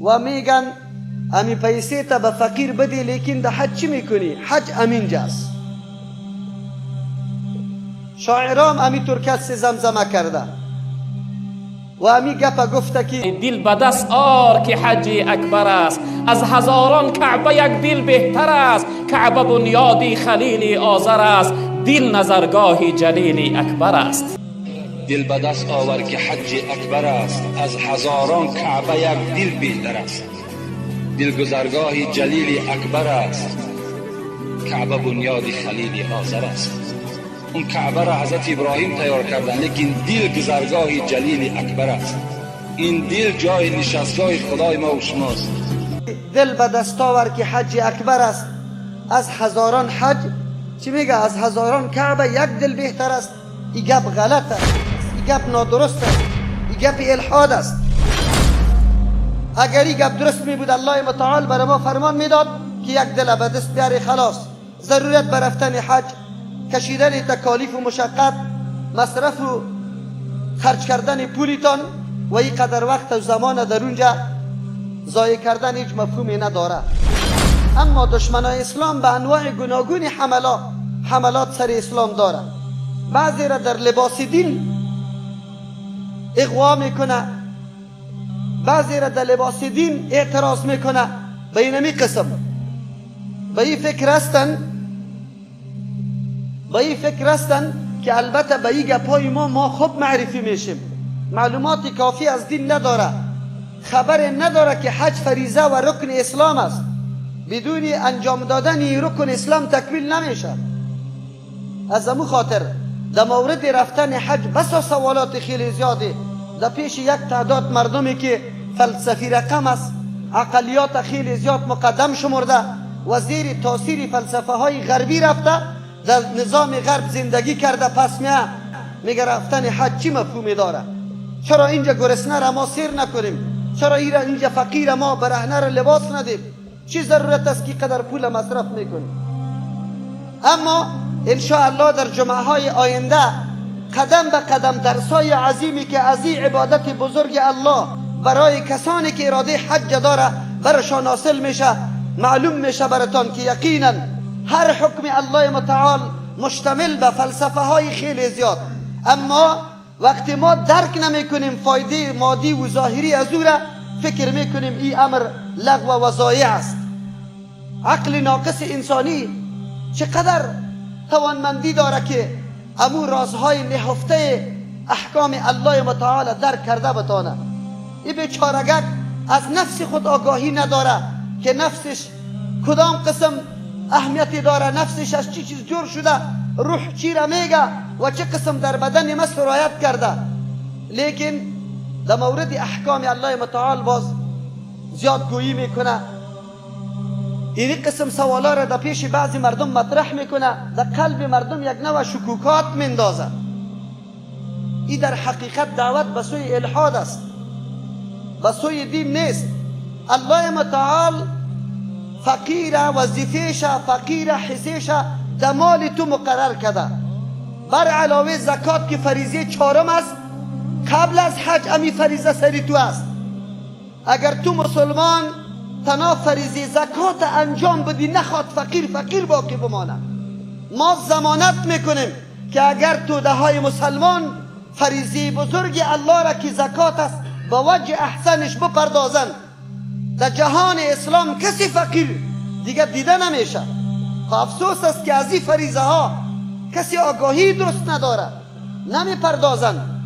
و میگن امی پیسه تا به فقیر بدی، لیکن ده حج چی میکنی؟ حج امینجاست. شاعرام امی ترکس زمزمه کرده و امی گپ گفته که دل به دست آر که حج اکبر است، از هزاران کعبه یک دل بهتر است. کعبه بنیادی خلیل آذر است، دل نظرگاه جلیل اکبر است. دل به دست آور که حج اکبر است، از هزاران کعبه یک دل بهتر است. دل گذرگاه جلیل اکبر است، کعبه بنیاد خلیل آذر است. اون کعبه را حضرت ابراهیم تیار کردن، لیکن دل گذرگاه جلیل اکبر است. این دل جای نشستگاه خدای ما و شماست. دل به دست آور که حج اکبر است، از هزاران حج چی میگه؟ از هزاران کعبه یک دل بهتر است. این گپ غلط است، این گپ نادرست است، این گپ الحاد است. اگر این گپ درست می بود، الله متعال برای ما فرمان میداد که یک دل به دست بیاری، خلاص. ضرورت به رفتن حج، کشیدن تکالیف و مشقت، مصرف و خرج کردن پولیتان و این قدر وقت و زمان در اونجا ضایع کردن هیچ مفهومی نداره. اما دشمنای اسلام به انواع گوناگون حملات سر اسلام داره. بعضی را در لباس دین اغوا میکنه، بعضی را در لباس دین اعتراض میکنه. به اینمی قسم به این فکر هستن، به این فکر هستن که البته به این گپای ما خوب معرفی میشیم. معلومات کافی از دین نداره، خبر نداره که حج فریضه و رکن اسلام است. بدون انجام دادن این رکن اسلام تکمیل نمیشه. از امو خاطر در مورد رفتن حج بسا سوالات خیلی زیاده در پیش یک تعداد مردمی که فلسفی رقم است، عقلیات خیلی زیاد مقدم شمرده و زیر تاثیر فلسفه های غربی رفته، در نظام غرب زندگی کرده. پس میگه رفتن حج چی مفهومی داره؟ چرا اینجا گرسنه را ما سیر نکنیم؟ چرا اینجا فقیر ما برهنه را لباس ندیم؟ چی ضرورت است که قدر پول مصرف میکنیم؟ اما انشاءالله در جمعه های آینده قدم به قدم درسای عظیمی که از این عبادت بزرگ الله برای کسانی که اراده حج داره برشان حاصل میشه، معلوم میشه براتان که یقینا هر حکم الله متعال مشتمل به فلسفه های خیلی زیاد. اما وقتی ما درک نمی کنیم فایده مادی و ظاهری از او را، فکر میکنیم این امر لغو و ضایع است. عقل ناقص انسانی چقدر توانمندی داره که امو رازهای نهفته احکام الله متعال درک کرده بتانه؟ این بیچارگک از نفس خود آگاهی نداره که نفسش کدام قسم اهمیتی داره، نفسش از چی چیز جور شده، روح چی را میگه و چه قسم در بدن ما سرایت کرده. لیکن در مورد احکام الله متعال باز زیاد گویی میکنه. این قسم سوالا را در پیش بعضی مردم مطرح میکنه، در قلب مردم یک نوع شکوکات میندازه. این در حقیقت دعوت به سوی الحاد است، به سوی دین نیست. الله متعال فقیر وظیفه‌ش، فقیر حصه‌ش در مال تو مقرر کرده. بر علاوه زکات که فریضه چهارم است، قبل از حج امی فریضه سری تو است. اگر تو مسلمان تنها فریضه زکات انجام بدی، نخواد فقیر فقیر باقی بمانه. ما ضمانت میکنیم که اگر توده های مسلمان فریضه بزرگ الله را که زکات است به وجه احسنش بپردازند، در جهان اسلام کسی فقیر دیگه دیده نمیشه. خب افسوس است که از این فریضه ها کسی آگاهی درست نداره، نمیپردازند.